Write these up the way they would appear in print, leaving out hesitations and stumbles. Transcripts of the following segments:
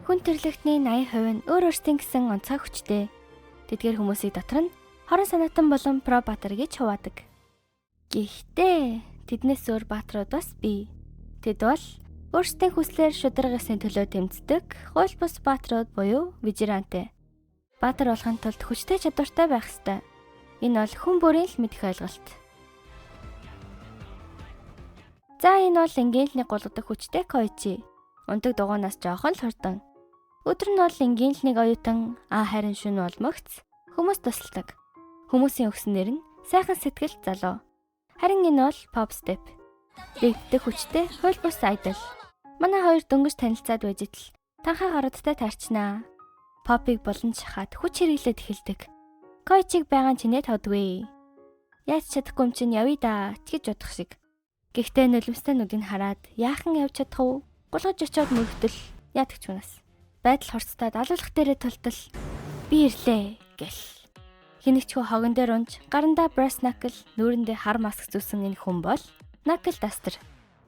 Хүн төрөлхтний 80% нь өөр өөрсдийн гэсэн онцгой хүчтэй. Тэдгээр хүмүүсийг дотор нь хорон санаатан болон про баатар гэж хуваадаг. Гэхдээ тэднээс өөр баатрууд бас бий. Тэд бол өөрсдийн хүслээр шударга ёсны төлөө тэмцдэг хууль бус баатрууд буюу вижиранте. Баатар болохын тулд хүчтэй чадвартай байх ёстой. Энэ бол хүн бүрийн л мэдэх ойлголт. За энэ бол энгийн л нэг гулгадаг хүчтэй Коичи. Ундаг дугуйнаас жоохон л хурдан. Өдөр нь бол энгийн л нэг оюутан, харин шөнө бол мөгц хүмүүс тусалдаг. Хүмүүсийн өгсөн нэр нь сайхан сэтгэл залуу. Харин энэ бол pop step. Дэгддэг хүчтэй хууль бус idol. Манай хоёр дөнгөж танилцаад байж итэл танхаа гаруудтай таарчнаа. Попыг булан шахаад хүч хэрэглээд эхэлдэг. Коичиг байгаа чинээ тодгүй. Яаж чадахгүй юм чинь явъя да гэж бодох шиг. Гэхдээ нулимстай нүдийг хараад яахан явж чадах вэ? Гулгаж очиод мөрөгдөл яадаг ч хүнээс. Байдал хурцтаад алуулах дээрээ тултал би ирлээ гэл. Хинэгчхүү хогон дээр унж гарандаа brass knuckle нүүрэндээ хар маск зүүсэн энэ хүн бол Knuckle Duster.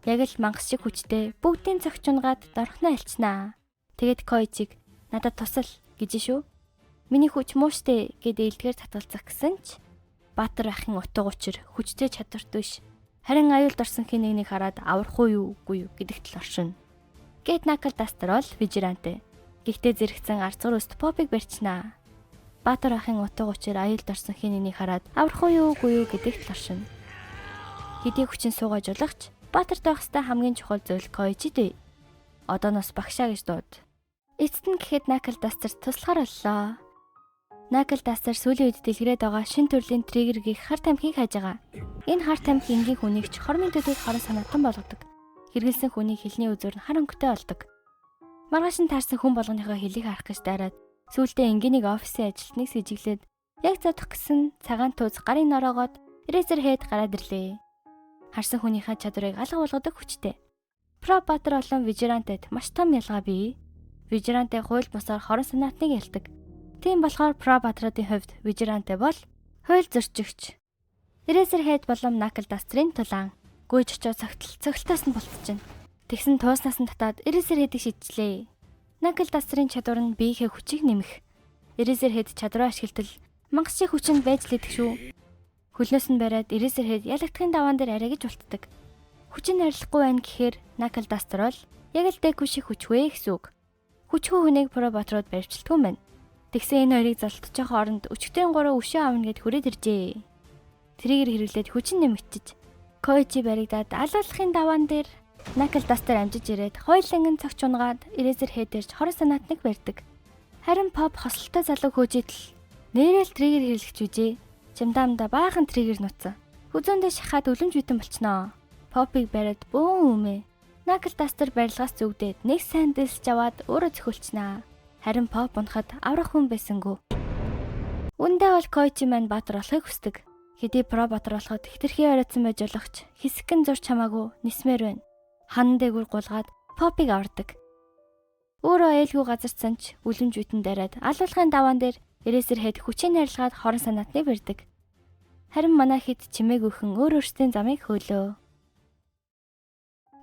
Яг л мангас шиг хүчтэй бүгдийн цогч унгаад дорхноо альчнаа. Тэгэд Коичиг надад тусал гэж шүү. Миний хүч муу штэ гэд ээлдгээр татгалзах гэсэн ч Баатар ахын утга учир хүчтэй чадварт биш. Харин аюулд орсон хин нэгнийг хараад аврах уу юу үгүй юу гэдэгт л оршино. Гэт Knuckle Duster бол vigilante. Гэхдээ зэрэгцэн арцгар өст Попыг барьчнаа. Баатар ахын утга учир аюулд орсон хин нэгнийг хараад аврах уу юу үгүй юу гэдэгт л оршино. Хэдий хүчин суугааж болохч Баатарт байх ёстой хамгийн чухал зүйл Коичи дээ. Одооноос багшаа гэж дууд. Эцэст нь гэхэд Knuckle Duster туслахаар боллоо. Knuckle Duster сүүлийн үед дэлгэрээд байгаа шин төрлийн trigger гих хар тамхиг хайж байгаа. Энэ хар тамхи энгийн хүнийг ч хормын төдийд хорон санаатан болгодог. Хэрэглэсэн хүний хилний үзүүр нь хар өнгөтэй болдог. Маргааш нь таарсан хүн болгоныхоо хөлийг харах гэж дайраад сүүлдээ энгийнийг офисын ажилтныг сэжиглээд яг зодох гэсэн цагаан тууз гарын нороогоод Eraserhead гараад ирлээ. Харсан хүнийхээ чадварыг алга болгодог хүчтэй. Про баатар болон Vigilante-д маш том ялгаа бий. Vigilante хууль бусаар хорон санаатныг ялдаг. Тийм болохоор Про баатруудын хувьд Vigilante бол хууль зөрчигч. Eraserhead болон Knuckle Duster-ын тулаан. Гүйж очоод цогтол цогтолтоос нь болтчихно. Тэгсэн тууснаас нь татаад Eraserhead-ийг шидчихлээ. Knuckle Duster-ын чадвар нь биеийнхээ хүчийг нэмэх. Eraserhead чадвараа ашиглалтал мангас шиг хүчинд байж л идэх шүү. Хөлнөөс нь бариад Eraserhead ялагдахын даваан дээр арай гэж болтдог. Хүчин арилахгүй байна гэхээр Knuckle Duster бол яг л Деку шиг хүчгүй гэсэн үг. Хүчгүй хүнийг про баатрууд баривчилдаггүй юм байна. Тэгсэн энэ хоёрыг золтож байгаа хооронд өчигдрийн гурав өшөө авна гэд хүрээд иржээ. Триггер хэрэглээд хүчин нэмэгчиж Коичи баригдаад алуулахын даваан дээр Knuckle Duster амжиж ирээд хоёуланг нь цогч унгаад Eraserhead дээрч хорон санаатныг барьдаг. Харин Pop хосолтой залуу хөөжидэл нэрэл trigger хэрэглэж үжээ. Чимдаамда баахан trigger нуцсан. Хүзүүндээ шахаад үлэмж битэн болчихноо. Попыг бариад бөөн өмээ. Knuckle Duster барилгаас зүгдээд нэг сайн дэлсэж аваад өөрөө зөхөлчнаа. Харин Pop унахад аврах хүн байсангүй. Үндэ бол Коичи маань баатар болохыг хүсдэг. Хэдий про баатар болоход хэтэрхий оройтсан байж болох ч хэсэгхэн зурч хамаагүй нисмээр байна. Ханан дээгүүр гулгаад Попыг авардаг. Өөрөө ээлгүй газарцсан ч үлэмж үтэн дараад алуулахын даваан дээр Eraserhead хүчийг арилгаад хорон санаатныг барьдаг. Харин манай хэд чимээгүйхэн өөр өөрсдийн замыг хөөлөө.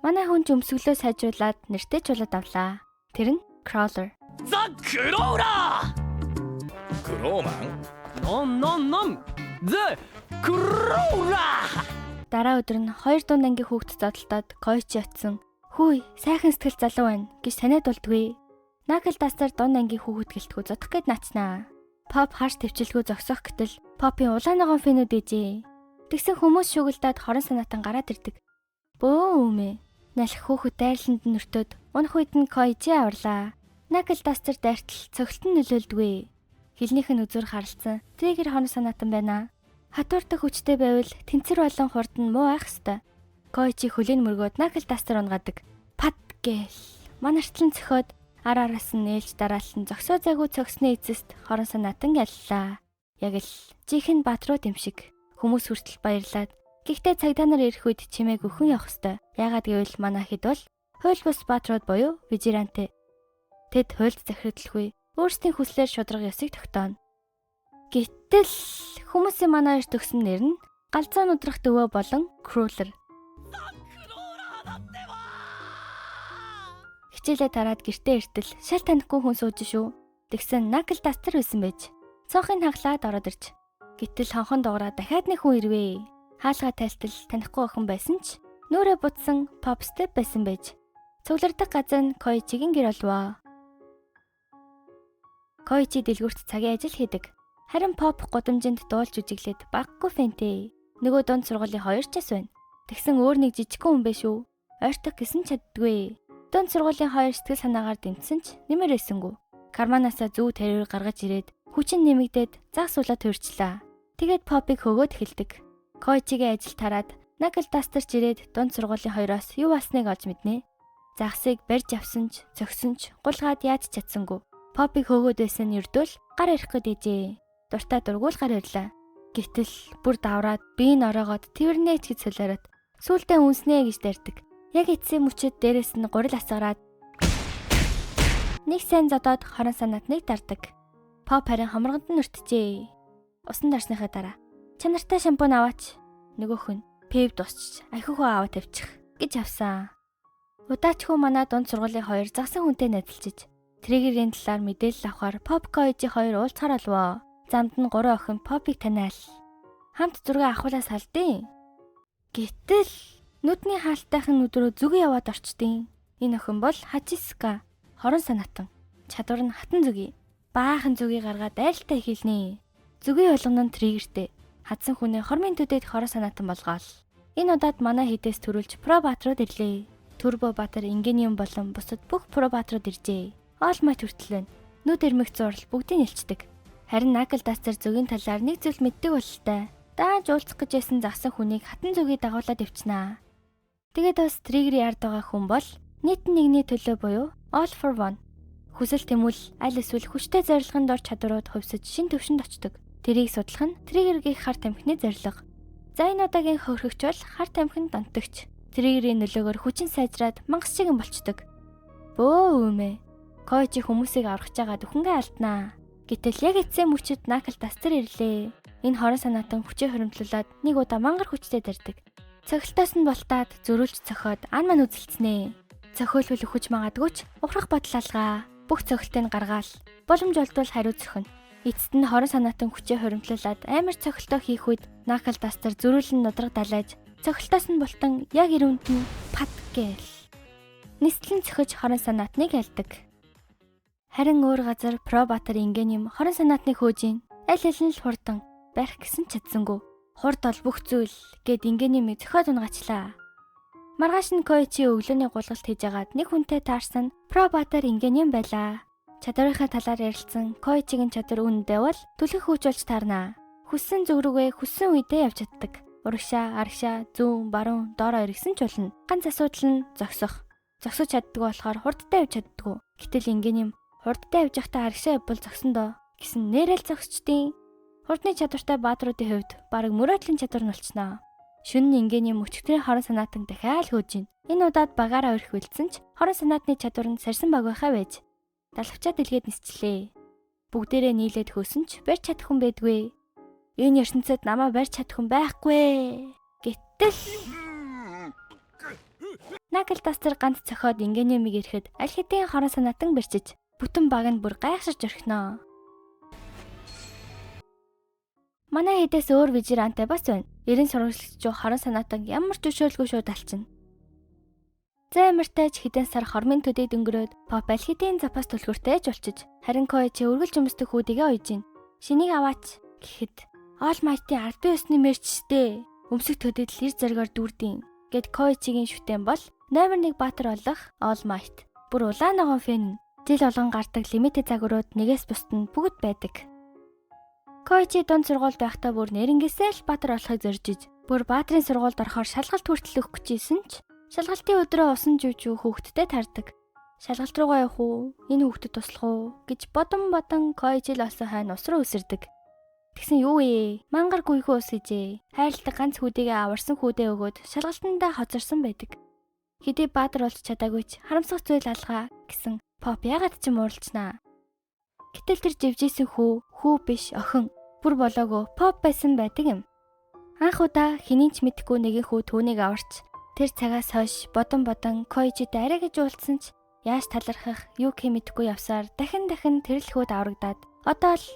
Манай хүн ч өмсгөлөө сайжруулад нэртэй чулаад авлаа. Тэр нь Crawler. ザ・クローラークローマンノンノンノンザ・クローラー Дараа өдөр нь хоёр дунд ангийн хүүхэд зодолтоод Коичи очсон. "Хүй, сайхан сэтгэл залуу байна" гэж таниад болдгүй. Knuckle Duster дунд ангийн хүүхэд гэлтгүү зодох гээд наачнаа. Pop харж төвчлгүй зогсох гэтэл Pop-ын улаан ногоон fan үүд ээжээ. Тэгсэн хүмүүс шүгэлдээд хорон санаатан гараад ирдэг. Бөө өмээ. Налих хүүхэд дайрланд нь өртөөд унах үед нь Коичи аварлаа. Knuckle Duster дайртал цогцолт нь нөлөөлдгүй. Хилнийх нь үзүүр харалцсан. Trigger хорон санаатан байна. Хатуурдаг хүчтэй байвал тэнцэр болон хурд нь муу байх ёстой. Коичи хөлийн мөргөөд Knuckle Duster унгаадаг. Пат гээл. Манартлан цохиод ар араас нь нээлж дараалан зогсоо зайгүй цогсны эцэст хорон санаатан яллаа. Яг л жинхэнэ баатрууд юм шиг. Хүмүүс хүртэл баярлаад. Гэхдээ цагдаа нар ирэх үед чимээгүйхэн явах ёстой. Яагаад гэвэл манай хэд бол хууль бус баатрууд буюу vigilante. Тэд хуульд захирагдaltaгүй өөрсдийн хүслээр шударга ёсыг тогтооно. Гэтэл хүмүүсийн манай хоёрт өгсөн нэр нь галзуу нудрах дөвөө болон Crawler. Хичээлээ тараад гэртээ иртэл шал танихгүй хүн сууж шүү. Тэгсэн Knuckle Duster байсан байж. Цонхыг хаглаад ороод ирж. Гэтэл хонхон дугаараа дахиад нэг хүн ирвэ. Хаалгаа тайлтал танихгүй охин байсан ч нүрээ будсан Popstep байсан байж. Цуглардаг газар нь Коичигийн гэр болвоо. Коичи дэлгүүрт цагийн ажил хийдэг. Харин Pop гудамжинд дуулж үжиглээд баггүй фэнтэй. Нөгөө дунд сургуулийн хоёр ч ас байна. Тэгсэн өөр нэг жижигхэн хүн бэ шүү. Ойртох гэсэн ч чаддгүй. Дунд сургуулийн хоёр сэтгэл санаагаар дэмтсэн ч нэмэр байсангүй. Карманаасаа зүү тариур гаргаж ирээд хүчин нэмэгдээд загас суулаад хуурчлаа. Тэгээд Попыг хөөгөөд эхэлдэг. Коичигийн ажил тараад Knuckle Duster ч ирээд дунд сургуулийн хоёроос юу болсныг олж мэднэ. Загсыг барьж авсан ч цогсон ч гулгаад яаж чадсангүй. Попыг хөөгөөд байсан нь ердөөл гар ирэх гээд ээжээ. Дуртай дургуул гар ирлээ. Гэтэл бүр давраад бие нь ороогоод тэрнээ ч гэж солиороод сүүлдээ үнснэ гэж дайрдаг. Яг эцсийн мөчөд дээрэс нь гурил асгараад нэг сайн зодоод хорон санаатныг дардаг. Поп харин хомрогонд нь өртжээ. Усан дарсныхаа дараа чанартай шампунь аваач. Нөгөөх нь пив дусч ахиухаа аваа тавьчих гэж авсан. Удаачгүй манай дунд сургуулийн хоёр загсан хүнтэй найзалчиж триггерийн талаар мэдээлэл авахар Pop Коижи хоёр уулзахаар болвоо. Замд нь гурван охин Попыг таниал. Хамт зураг авахулаа салдیں۔ Гэтэл нүдний хаалтайхан нүд рүү зүгэн яваад орчдیں۔ Энэ охин бол Хачиска, хорон санаатан. Чадвар нь хатан зүгий. Баахан зүгийг гаргаад дайралтай хийлнэ. Зүгийн болгоно нь триггертэй. Хатсан хүнээ хормын төдөд хорон санаатан болгоол. Энэ удаад манай хэдээс төрүүлж Про Баатрууд ирлээ. Турбо Баатар Ингениум болон бусад бүх Про Баатрууд иржээ. All Might хүртэл байна. Нүд эрмэх зурл бүгдийг нэлчдэг. Харин Knuckle Duster зүгийн талаар нэг зүйл мэддэг бололтой. Дааж уулзах гэж байсан загсан хүнийг хатан зүгийг дагуулад явчихнаа. Тэгээд бас триггерийн ард байгаа хүн бол нийт нэгний төлөө буюу All for One. Хүсэл тэмүүл аль эсвэл хүчтэй зорилгын дор чадварууд хувьсаж шин төвшөнд очдог. Тэрийг судлах нь триггергийн хар тамхины зорилго. За энэ удаагийн хөрхөгч бол хар тамхинд донтогч. Триггерийн нөлөөгөөр хүчин сайжраад мангас шиг юм болчдөг. Бөө үмэ. Коичи хүмүүсийг аврах чагаад өхөнгөө алднаа. Гэтэл яг эцсийн мөчөд Knuckle Duster ирлээ. Энэ хорон санаатан хүчээ хоримтлуулад нэг удаа мангар хүчтэй дэрдэг. Цохилтоос нь болтаад зөрүүлж цохиод ан мань үзэлцнэ. Цохиолвол өхөж магадгүй ч ухрах бодол алгаа. Бүх цохилтыг гаргаал. Боломж олдвол хариу цохино. Эцэст нь хорон санаатан хүчээ хоримтлуулад амар цохилтоо хийх үед Knuckle Duster зөрүүлэн нудраг далайж цохилтоос нь болтон яг ирүүнд нь пат гээл. Нислэн цохиж хорон санаатныг альдаг. Харин өөр газар Про Баатар Ингениум хорон санаатныг хөөж ийн. Аль аль нь л хурдан барих гэсэн ч чадсангүй. Хурд бол бүх зүйл гэд Ингениумыг зөхиод унгачлаа. Маргааш нь Коичи өглөөний гулгалт хийж агаад нэг хүнтэй таарсан Про Баатар Ингениум байлаа. Чадварынхаа талаар ярилцсан Коичигийн чадвар үнэндээ бол түлхэх хүч болж таарнаа. Хүссэн зүг рүүгээ хүссэн үедээ явж чаддаг. Урагшаа, арагшаа, зүүн, баруун, доороо эргэсэн ч болно. Ганц асуудал нь зогсох. Зогсож чаддгүй болохоор хурдтай явж чаддгүй. Гэтэл Ингениум хурдтай явж байхдаа арагшаа явбал зогсон доо гэсэн нэрэл зогсчдیں۔ Хурдны чадвартай баатруудын хувьд бараг мөрөөдлийн чадвар нь болчихноо. Шөнө нь Ингениум өчигдрийн хорон санаатан дахиад хөөж гин. Энэ удаад багаараа өрөх бэлдсэн ч хорон санаатны чадвар нь сарсан баг байхаа байж. Далавчаа дэлгээд нисчлээ. Бүгдээрээ нийлээд хөөсөн ч барьж чадах хүн байдгүй. Энэ ертөнцид намаа барьж чадах хүн байхгүй. Гэтэл Knuckle Duster ганц цохиод Ингениумыг ирэхэд аль хэдийн хорон санаатан барьчиж бүтэн баг нь бүр гайхширч орхиноо. Манай хэдээс өөр вижирантай бас байна. Эрен сурвалжлагч хорон санаатан ямар ч өшөөлгүй шууд алчна. За амартай ч хэдэн сар хормын төдийд өнгөрөөд Pop аль хэдийн запас түлхүүртэй ч болчиж харин Коичи үргэлж өмсдөг хүүдийгээ ойж гин. Шинийг аваач гэхэд All Might-ийн албан ёсны мерч штэ. Өмсөх төдийд л ир зоригоор дүүрдیں۔ Гэт Коичигийн шүтэн бол номер 1 баатар болох All Might. Бүр улаан ногоон фэн нь. Жил болгон гардаг лимитэд загварууд нэгээс бусд нь бүгд байдаг. Коичи дунд сургуульд байхдаа бүр нэрнгээсээ л баатар болохыг зорж иж бүр баатрын сургуульд орохоор шалгалт хүртэл өгөх гэж исэн ч шалгалтын өдрөө усан жүжүү хүүхэдтэй таардаг. Шалгалт руугаа явах уу? Энэ хүүхдэд туслах уу гэж бодон бодон Коичи л олсон хойно ус руу үсэрдэг. Тэгсэн юу ээ? Мангар гүйхүү ус ижээ. Хайрладаг ганц хүүдийгээ аварсан хүүдээ өгөөд шалгалтандаа хоцорсон байдаг. Хэдий баатар болж чадаагүй ч харамсах зүйл алгаа гэсэн Pop ягаад ч юм ууралчнаа. Гэтэл тэр живжээсэн хүү, хүү биш охин бүр болоогүй Pop байсан байдаг юм. Анх удаа хэний ч мэдэхгүй нэгэн хүү түүнийг аварч тэр цагаас хойш бодон бодон Коичитэй арай гэж уулзсан ч Яаж талархах, юу гэх мэдэхгүй явсаар дахин дахин тэр л хүүд аврагдаад одоо л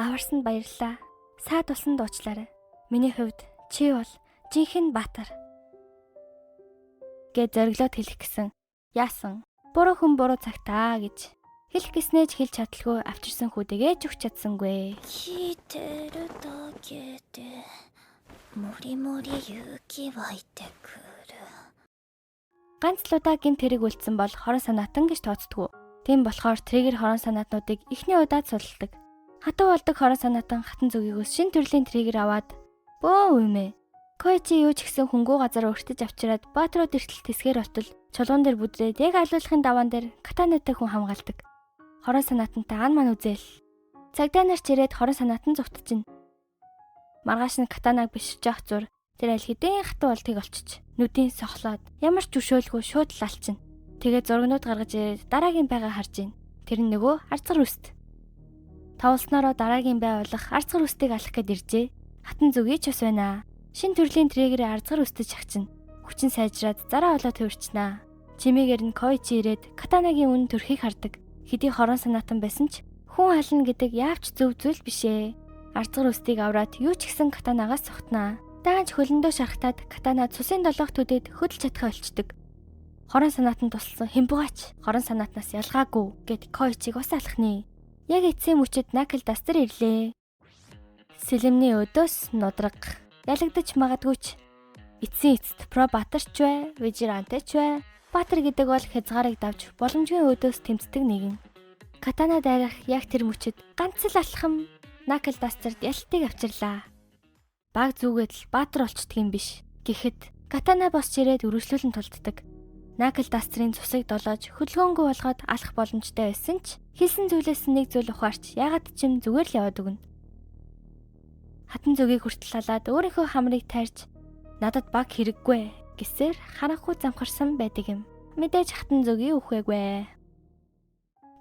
аварсанд баярлалаа. Саад болсон дуучлаарай. Миний хувьд чи бол жинхэнэ баатар гэж зориглоод хэлэх гэсэн. Яасан? Буруу хүн буруу цагтаа гэж хэлэх гэснээ ч хэлж чадалгүй авчирсан хүүдэгээ ч өгч чадсангүй. 聞いてるだけでもりもり勇気湧いてくる Ганц л удаа гэмт хэрэг үлдсэн бол хорон санаатан гэж тооцдгоо. Тийм болохоор триггер хорон санаатнуудыг эхний удаад судалдаг. Хатуу болдог хорон санаатан хатан зүгийгөөс шин төрлийн триггер аваад бөө үмээ. Коичи юу ч гэсэн хөнгүү газар өртөж авчираад баатрууд эртэл тэсгээр болтол чулуун дээр бүдрээд яг алиулахын даваан дээр катанатай хүн хамгаалдаг. Хорон санаатантай ан ман үзээл. Цагдаа нар ч ирээд хорон санаатан зугтчихна. Маргааш нь катанаг биширч явах зур тэр аль хэдийн хатуу болтыг олчиж нүдийн сохлоод ямар ч өшөөлгүй шууд л алчна. Тэгээ зургнууд гаргаж ирээд дараагийн байгаа харж ийн. Тэр нь нөгөө арцгар үст. Тавлсноороо дараагийн бай болох арцгар үстийг алах гээд иржээ. Хатан зүгий ч бас байна. Шин төрлийн триггер арцгар үстэд шахчихна. Хүчин сайжраад зараа олоо төвөрчнө. Чимээгээр нь Коичи ирээд катанагийн үн төрхийг хардаг. Хэдий хорон санаатан байсан ч хүн хална гэдэг яавч зөв зүйл биш ээ. Арцгар үстийг авраад юу ч гэсэн катанагаас цогтнаа. Даанч хөлөндөө шархтаад катана цусын долоох төдөд хөдөлж чадхаа болчдөг. Хорон санаатан тусалсан хэмбугаач хорон санаатнаас ялгаагүй гэд Коичиг ус алхнэ. Яг эцсийн мөчөд Накл Дастер ирлээ. Сэлэмний өдөөс нудраг ялагдаж магадгүй ч эцсийн эцэст про Батарч бай, Вижиранте ч бай. Баатар гэдэг бол хязгаарыг давж боломжгүй өдөөс тэмцдэг нэгэн. Катана дайрах яг тэр мөчөд ганц л алхам Накл Дастерд ялтыг авчирлаа. Баг зүгээд л баатар болчдөг юм биш. Гэхэд катана босч ирээд өргөжлүүлэн тулддаг. Накл Дастерын цусыг долоож хөдөлгөөнгүй болгоод алах боломжтой байсан ч хэлсэн зүйлээс нэг зүйл ухаарч яагаад ч юм зүгээр л яваад өгнө. Хатан зүгийг хүртэл халаад өөрийнхөө хамрыг тайрч надад баг хэрэггүй гэсээр харанхуй замхарсан байдаг юм. Мэдээж хатан зүгийг үхээгүй.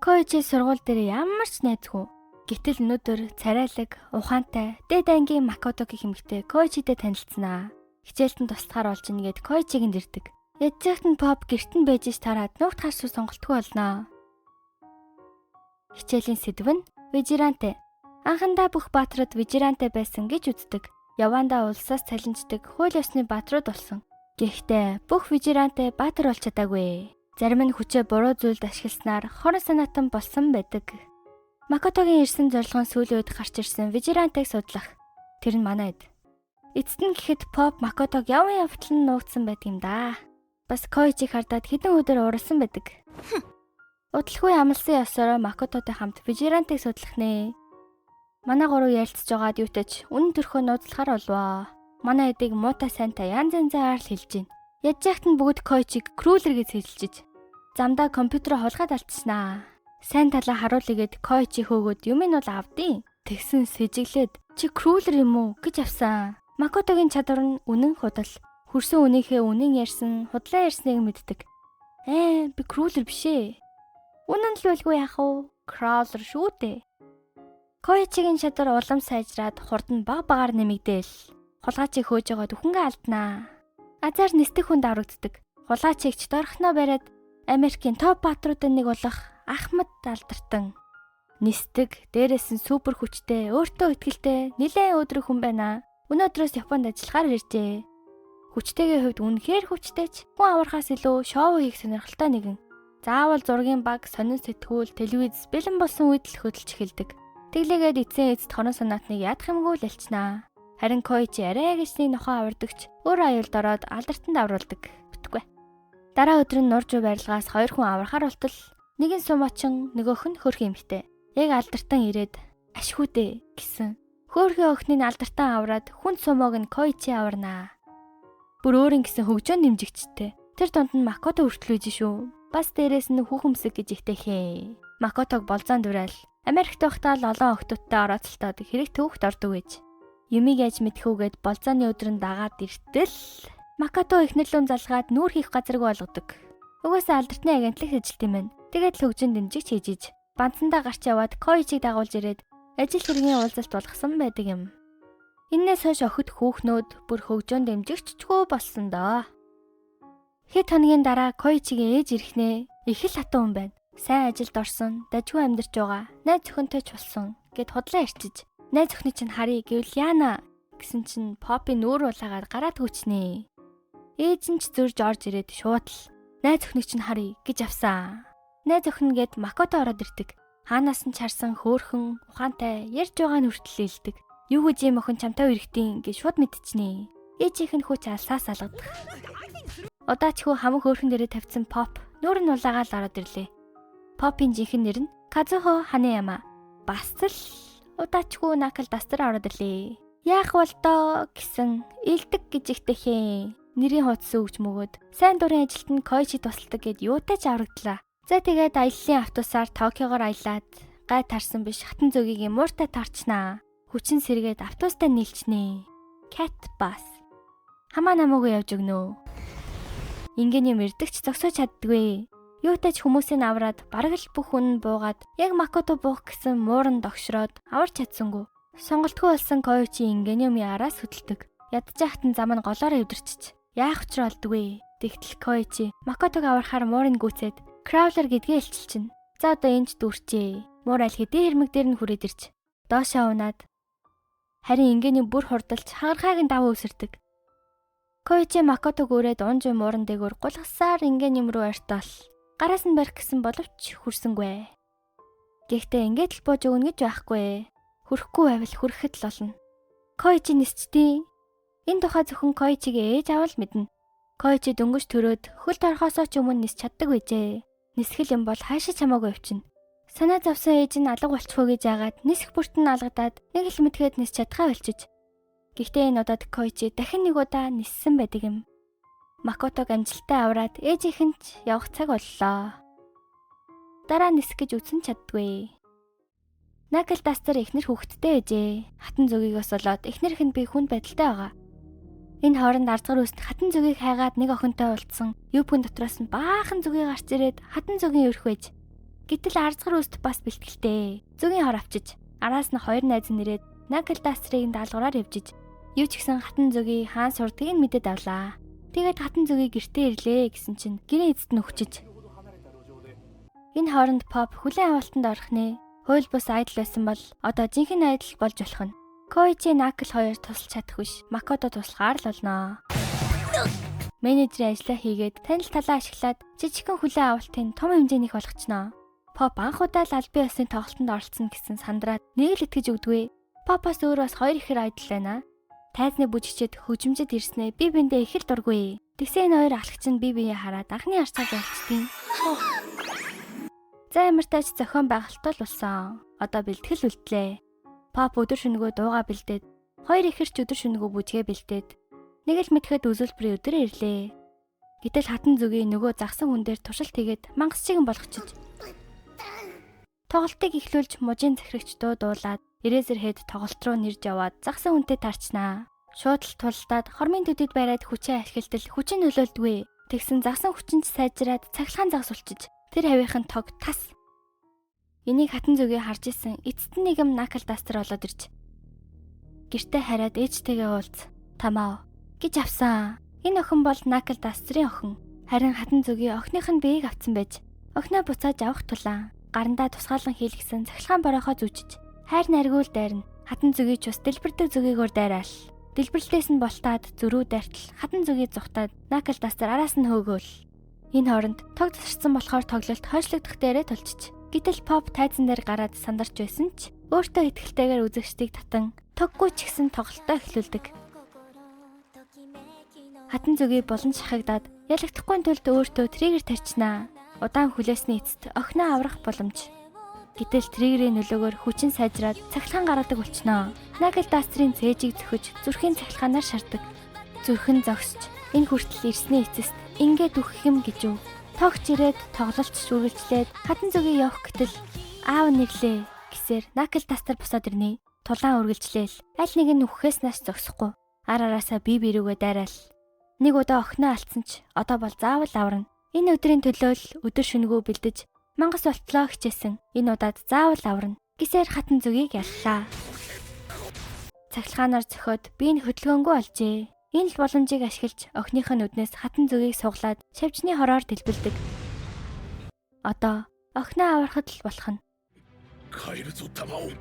Коичи сургууль дээр ямар ч найзгүй. Гэтэл өнөөдөр царайлаг, ухаантай, дээд ангийн Макото гэх эмэгтэй Коичитэй танилцсанаа. Хичээлд нь туслахаар болж ийн гэд Коичиг нь дэрдэг. Ядж нь Поп гэрт нь байж ич тараад нуугт харсуу сонголтгүй болно. Хичээлийн сэдв нь Вижиранте. Анхандаа бүх баатрууд Вижиранте байсан гэж үздэг. Явандаа улсаас цалинждаг хууль ёсны баатрууд болсон. Гэхдээ бүх Вижиранте баатар болж чадаагүй. Зарим нь хүчээ буруу зүйлд ашигласнаар хорон санаатан болсон байдаг. Макотогийн ирсэн зорилго нь сүүлийн үед гарч ирсэн Вижирантыг судлах. Тэр нь манай эд. Эцэст нь гэхэд Поп Макотог яван явтал нь нуугдсан байдаг юм да. Бас Коичиг хардаад хэдэн өдөр уралсан байдаг. Удалгүй амлсан ёсороо Макототой хамт Вижирантыг судлах нэ. Манай гурав ярилцж байгаад юутай ч үнэн төрхөө нууцлахаар болвоо. Манай эдийг муутай сайнтай янз янзаар л хэлж байна. Ядж яхад нь бүгд Коичиг Крүүлер гэж хэлчихэж. Замдаа компьютероо хулгайд алдчихнаа. Сайн талаа харуулъя гэд Коичи хөөгөөд юм нь бол авдیں۔ Тэгсэн сэжиглээд чи Крүүлер юм уу гэж авсан. Макотогийн чадвар нь үнэн худал. Хөрсөн үнийхээ үнэн ярьсан, худлаа ярьсныг мэддэг. Би Крүүлер биш ээ. Үнэн л байлгүй яах вэ? Краулер шүү дээ. Коичигийн чадвар улам сайжраад хурд нь баг багаар нэмэгдээл. Хулгайчийг хөөж байгаа дөхөнгөө алднаа. Азар нисдэг хүнд аврагддаг. Хулгайчигч дорхноо бариад Америкийн топ баатруудын нэг болох Ахмад алдартан. Нисдэг, дээрээс нь супер хүчтэй, өөртөө итгэлтэй, нэлээд өдрөг хүн байна. Өнөөдрөөс Японд ажиллахаар иржээ. Хүчтэйгийн хувьд үнэхээр хүчтэй ч хүн аврахаас илүү шоу хийх сонирхолтой нэгэн. Заавал зургийн баг, сонин сэтгүүл, телевиз бэлэн болсон үед л хөдөлж эхэлдэг. Тэглээгээд эцсийн эцэст хорон санаатныг ядах юмгүй л альчнаа. Харин Коичи арай гэж нэг нохоо авардагч өөр аюулд ороод алдартанд авруулдаг. Битгүй. Дараа өдөр нь нурж барилгаас хоёр хүн аврахаар болтол нэг нь сумаачин, нөгөөх нь хөөрхөн эмэгтэй. Яг алдартан ирээд ашгүйдээ гэсэн. Хөөрхөн охиныг алдартан авраад хүн сумоог нь Коичи аварнаа. Бүр өөр нь гэсэн хөгжөөн нэмжигчтэй. Тэр дунд нь Макото хүртэл үйж шүү. Бас дээрээс нь хүүхэмсэг гэж ихтэйхээ. Макотог болзоон дүрээл Америкт байхдаа л олон охтуудтай орооцолтоод хэрэг төвхт ордог гэж. Юмыг яаж мэдхүүгээд болзооны өдөр нь дагаад иртэл Макото эхнэрлүүн залгаад нүүр хийх газаргүй болгодог. Угаасаа алдартны агентлаг ажилт юм байна. Тэгээд л хөгжин дэмжигч хийж иж. Банцандаа гарч яваад Коичиг дагуулж ирээд ажил хэргийн уулзалт болгосон байдаг юм. Эннээс хойш охид хүүхнүүд бүр хөгжөөн дэмжигччгүй болсон доо. Хэд хоногийн дараа Коичигийн ээж ирэхнээ. Их л хатуу хүн байна. Сайн ажилд орсон, дажгүй амьдарч байгаа, найз охинтой ч болсон гэд худлаа ярьчиж. Найз охины чинь харъя гэвэл яана гэсэн чинь Попи нүүр улаагаад гараад хүчнэ. Ээж нь ч зөрж орж ирээд шууд л найз охиныг чинь харъя гэж авсан. Найз охин гэд Макото ороод ирдэг. Хаанаас нь ч харсан хөөхөн, ухаантай, ярьж байгаа нь хүртэл илдэг. Юу гэж юм охин чамтай үерхтийн гэж шууд мэдчихнэ. Ээжийнх нь хүч алсаас алгадах. Удаач хүү хамаг хөөхөн дээрээ тавьсан Поп нүүр нь улаагаал ороод ирлээ. Попын жинхэнэ нэр нь Казухо Ханеяма. Бас л удаачгүй Накл Дастер ороод ирлээ. Яах бол доо гэсэн илдэг гэж ихтэхээ. Нэрийн хуудас өгч мөгөөд сайн дурын ажилт нь Койчи тусалдаг гэд юутай ч аврагдлаа. За тэгээд аяллаа автобусаар Токиогоор аялаад гай тарсан биш хатан зөгийг мууртай тарчнаа. Хүчин сэргээд автобустай нийлчнээ. Cat bus. Хамаа намаагүй явж өгнө. Ингээний мэрдэгч зогсоож чаддгүй. Юутай ч хүмүүсийг авраад бараг л бүх хүн буугаад яг Макото буух гэсэн мууранд огшроод аварч чадсангүй. Сонголтгүй болсон Койчи ингээний араас хөдөлдөг. Ядчихт нь зам нь голоороо эвдэрчиж. Яах учраа олдгүй. Тэгтэл Койчи Макотог аврахаар муурыг гүцээд Краулер гэдгээ илчилчихнэ. За одоо энэ ч дүүрчээ. Муур аль хэдийн хэрмэг дээр нь хүрээд ирч. Доошоо унаад харин ингээний бүр хурдалж хагархайг нь даваа үсэрдэг. Койчи Макотог өрөөд унж мууран дээгүүр гулгасаар ингээний юм руу ойртоол. Гараас нь барих гэсэн боловч хүрсэнгүй. Гэхдээ ингээд л бууж өгнө гэж байхгүй. Хүрхгүй байвал хүрэхэд л болно. Койчи нисчдیں۔ Энэ тухай зөвхөн Койчигээ ээж авал мэднэ. Койчи дөнгөж төрөөд хөлд орохоосоо ч өмнө нисч чаддаг байжээ. Нисгэл юм бол хаашаа ч хамаагүй явчихна. Санаа зовсон ээж нь алга болчихоо гэж яагаад нисэх бүрт нь алгадаад нэг л мэдгээд нисч чадхаа болчиж. Гэхдээ энэ удаад Койчи дахин нэг удаа ниссэн байдаг юм. Макотог амжилттай авраад ээжийнх нь ч явах цаг боллоо. Дараа нисэх гэж үзсэн чаддгүй. Накл Дастер эхнэр хүүхэдтэй байжээ. Хатан зүгийгээс болоод эхнэрх нь би хүнд байдалтай байгаа. Энэ хооронд арзгар үст хатан зүгийг хайгаад нэг охинтой уулзсан. Юбкын дотроос нь баахан зүгийг гарч ирээд хатан зүгийн өрх байж. Гэтэл арзгар үст бас бэлтгэлтэй. Зүгийн хор авчиж, араас нь хоёр найз нэрээд Накл Дастерыг даалгавраар явжиж. Юу ч гэсэн хатан зүгийг хаан сурдгийг нь мэдээд авлаа. Тэгээд хатан зүгийг гэртээ ирлээ гэсэн чинь гэрээ эцэст нь өгчиж. Энэ хооронд Поп хүлээн авалтанд орох нэ. Хууль бус айдал байсан бол одоо жинхэнэ айдал болж болох нь. Койчи Накл хоёр тусалж чадах биш. Макото туслахаар л болно. Менежерийн ажлаа хийгээд танил талаа ашиглаад жижигхэн хүлээн авалтын том хэмжээнийх болгочноо. Поп анх удаа л албан ёсны тоглолтод оролцсон гэсэн сандраад нэг л итгэж өгдгүй. Попоос өөр бас хоёр ихэр айдал байна. Тайзны бүжигчэд хөгжимжид ирснээ би биндээ их л дургүй. Тэгсэн энэ хоёр алхагч нь би биеэ хараад анхны арцааг болчдیں۔ За ямар тач зохион байгуулалт болсон. Одоо бэлтгэл үлдлээ. Поп өдөр шөнөгөө дууга бэлдээд, хоёр ихэрч өдөр шөнөгөө бүжгээ бэлдээд, нэг л мэдхэд үзүүлбэрийн өдөр ирлээ. Гэтэл хатан зүгийн нөгөө загсан хүн дээр туршилт хийгээд мангас чигэн болгочих. Тоглолтыг эхлүүлж мужийн захирагч дуу дуулаад Эрезер хэд тоглолт руу нэрж яваад загсан хүнтэй таарчнаа. Шууд л тулдаад хормын төдөд бариад хүчээ ашиглалтал хүчин нөлөөлдгүй. Тэгсэн загсан хүчин ч сайжраад цахилгаан загас болчиж тэр хавийнхан тог тас. Энийг хатан зүгээ харж исэн эцэст нь нэгэн Накл Дастер болоод ирж. Гэртээ хараад ээжтэйгээ уулз. Тамаа гэж авсан. Энэ охин бол Накл Дастерын охин. Харин хатан зүгийн охиных нь биеийг авцсан байж. Охиноо буцааж авах тулаан гарандаа тусгаалan хийлгсэн цахилгаан борохоо зүүчиж. Хайр найргуул дайрна. Хатан зүгийг ч бас дэлбэрдэг зүгийгөр дайраал. Дэлбэрлээс нь болтаад зөрүү дайртал хатан зүгийг зүхтаад Накл Дастер араас нь хөөгөөл. Энэ хооронд тог тасарсан болохоор тоглолт хойшлогдох дээрээ тулчиж. Гэтэл Поп тайзан дээр гараад сандарч байсан ч өөртөө итгэлтэйгээр үзэгчдийг татан тоггүй ч гэсэн тоглолтоо эхлүүлдэг. Хатан зүгийг булан шахагдаад ялагдахгүй тулд өөртөө триггер тарчнаа. Удаан хүлээсний эцэст охиноо аврах боломж. Гэтэл триггерийн нөлөөгөөр хүчин сайжраад цахилгаан гаргадаг болчихноо. Накл Дастерын цээжийг зөхөж зүрхийн цахилгаанаар шардаг. Зүрхэн зогсож энэ хүртэл ирсний эцэст ингээд үхэх юм гэж үү? Тогч ирээд тоглолт үргэлжлээд хатан зүгийг явах гэтэл аав нэрлээ гэсээр Накл Дастер босоод ирнэ. Тулаан үргэлжлээл аль нэг нь үхэхээс нааш зогсохгүй. Ар араасаа бие бирүүгээ дайраал. Нэг удаа охиноо алдсан ч одоо бол заавал аварна. Энэ өдрийн төлөө л өдөр шөнөгөө бэлдэж мангас болтлоо хичээсэн. Энэ удаад заавал аварна гэсээр хатан зүгийг яллаа. Цахилгаанаар зөхиод би энэ хөдөлгөөнгүй олжээ. Энэ л боломжийг ашиглаж охиных нь үднээс хатан зүгийг суглаад шавжны хороор дэлбэлдэг. Одоо охиноо аврахад л болох нь. 帰るぞ玉を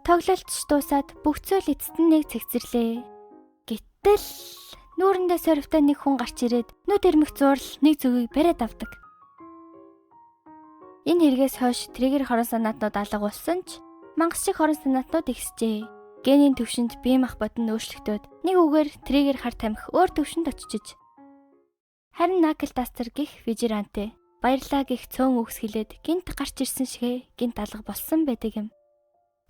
Тоглолт ч дуусаад бүх зүйл эцэст нь нэг цэгцэрлээ. Гэтэл нүүрэндээ сорвтой нэг хүн гарч ирээд нүд ирмэх зурл нэг зүгийг бариад авдаг. Энэ хэрэгээс хойш триггер хорон санаатнууд алга болсон ч мангас шиг хорон санаатнууд ихсжээ. Генийн төвшөнд бие махбод нь өөрчлөгдөөд нэг үгээр триггер хар тамхи өөр төвшөнд очиж. Харин Накл Дастер гих Вижиранте баярлаа гих цөөн үгс хэлээд гинт гарч ирсэн шигэ гинт алга болсон байдаг юм.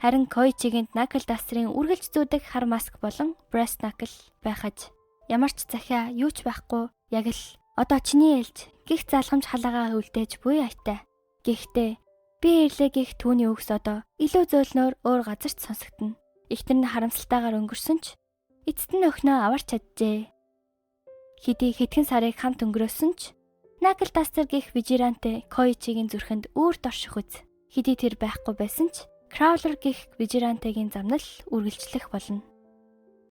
Харин Коичигэнд Накл Дастерын үргэлж зүүдэг хар маск болон Breast Knuckle байхаж ямар ч захиа юу ч байхгүй яг л одоо чиний ээлж гих залхамж халаагаа үлдээж буй айтай. Гэхдээ би ирлээ гих түүний үгс одоо илүү зөөлнөөр өөр газарт сонсогдоно. Эхнэр нь харамсалтайгаар өнгөрсөн ч эцэст нь охиноо аварч чаджээ. Хэдий хэдхэн сарыг хамт өнгөрөөсөн ч Накл Дастер гих Вижиранте Коичигийн зүрхэнд үүр дорших үз. Хэдий тэр байхгүй байсан ч Краулер гих Вижирантегийн замнал үргэлжлэх болно.